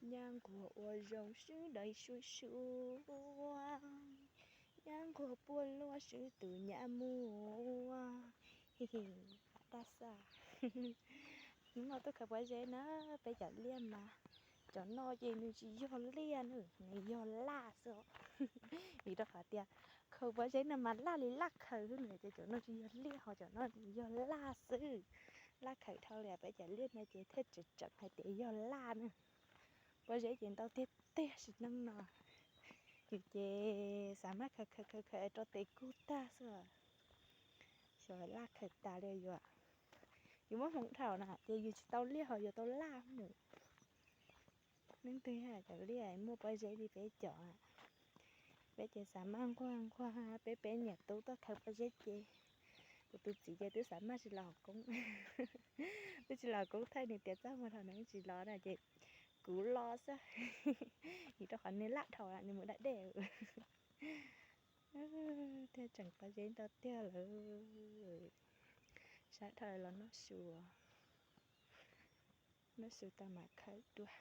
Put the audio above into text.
Nyab nquag ua zoo swb dawb suab suab, nyab nquag puag luaj swb tus nyab muaj. Dab xaj. Hnub no tuaj khaws pob zeb na, peb cov liaj mas cov no ces nws tsis yog liaj na, nws yog laj xwb. Vim rau qhov tias khaws pob zeb no mas laj li laj khaws xwb na, ces cov no tsis yog liaj, ho cov no yog laj xwb. Laj khaws dhau li peb cov liaj no ces thiaj tseem tseem hais tias yog laj na. Pob zeb ces ntau tiag tiag sim neej no. Yus ces xav mas khaws khaws khaws khaws rau tes kub tag xwb. Xyov laj khaws tas li yuav, yus muab hmoov dhau na ces yus tsis tau liaj ho yuav tau laj mus. Leej twg cov liaj muaj pob zeb li peb cov, peb ces xav mas nquag nquag, peb peb niam tub tuaj khaws pob zeb ces kuv tus txiv ces twb xav mas tsis los koob, twb tsis los koob thaij nws tias txaj muag dhau nws tsis los na ces kuv los xwb. Vim rau qhov nws laj dhau nws mus da dej. Thiaj tseem pob zeb ntau tiag lawm. Sab dhau los noj su, noj su tau mam khaws dua.